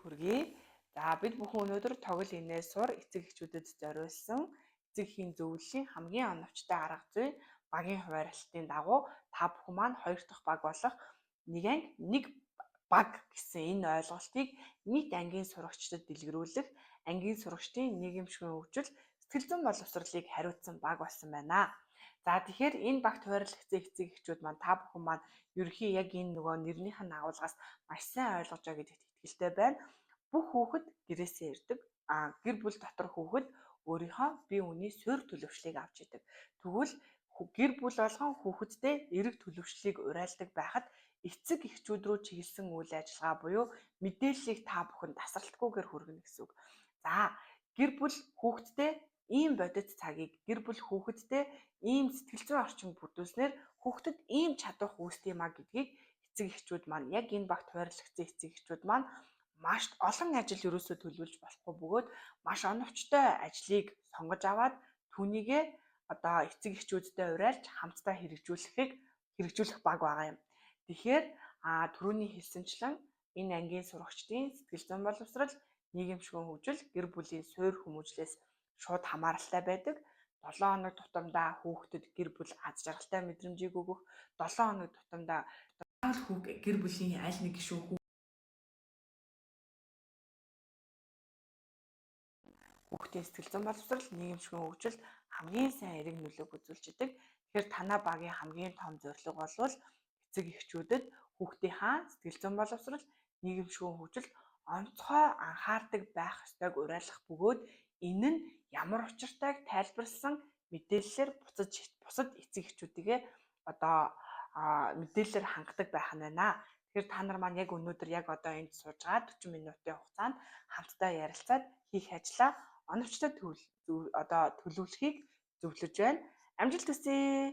Мэндийг хүргэе. За, бид бүхэн өнөөдөр Тогл инээ сур эцэг эхчүүдэд зориулсан эцэг эхийн зөвлөлийн хамгийн оновчтой арга зүй багийн хуваарлтын дагуу та бүхэн маань хоёр дахь баг болох нэг анги нэг баг гэсэн энэ ойлголтыг нийт ангийн сурагчдад дэлгэрүүлэх, ангийн сурагчдын нийгэмшигэн хөгжил, сэтгэл зүйн боловсролыг хариуцсан баг болсон байна. За, тэгэхээр энэ багт хуваарлагдсан эцэг эхчүүд маань, та бүхэн маань ерөнхий яг энэ нөгөө нэрнийх нь агуулгаас маш сайн ойлгож байгаа гэдэгт итгэлтэй байна. Бүх хүүхэд гэрээсээ ирдэг. А гэр бүл дотор хүүхэд өөрийнхөө бие үнийн суурь төлөвшлийг авч идэг. Тэгвэл гэр бүл болгон хүүхэдтэй эерэг төлөвшлийг уриалдаг байхад эцэг эхчүүд рүү чиглэсэн үйл ажиллагаа буюу мэдээллийг та бүхэн тасралтгүйгээр хүргэнэ гэсэн үг. За, гэр бүл хүүхэдтэй ийм бодит цагийг, гэр бүл хүүхэдтэй ийм сэтгэл зүйн орчин бүрдүүлснээр хүүхдэд ийм чадвар үүсдэг юм а гэдгийг эцэг эхчүүд маань, яг энэ багт хуваарлагдсан эцэг эхчүүд маань маш олон ажил ерөөсөө төлөвлөж болохгүй бөгөөд маш оновчтой ажлыг сонгож аваад түүнийгээ одоо эцэг эхчүүдтэй уриалж хамтдаа хэрэгжүүлэх баг байгаа юм. Тэгэхээр түрүүний хэлсэнчлэн энэ ангийн сурагчдын сэтгэл зүйн боловсрол, нийгэмшигэн хөгжил гэр бүлийн суурь хүмүүжлээс шууд хамааралтай байдаг. 7 хоног тутамдаа хүүхдэд гэр бүл аз жаргалтай мэдрэмжийг өгөх, 7 хоног тутамдаа гэр бүлийн аль нэг гишүүн хүүхдийн сэтгэл зүйн боловсрол, нийгэмшигэн хөгжилд хамгийн сайн эерэг нөлөөг үзүүлж идэг. Тэгэхээр танай багийн хамгийн том зорилго болвол эцэг эхчүүдэд хүүхдийнхаа сэтгэл зүйн боловсрол, нийгэмшигэн хөгжилд онцгой анхаардаг байх ёстойг уриалгах бөгөөд энэ нь ямар учиртайг тайлбарласан мэдээллээр бусад эцэг эхчүүдийгээ одоо мэдээллээр хангадаг байх нь байна. Тэгэхээр та нар маань яг өнөөдөр, яг одоо энд сууж байгаа 40 минутын хугацаанд хамтдаа ярилцаад хийх ажлаа оновчтой одоо төлөвлөхийг зөвлөж байна. Амжилт хүсье.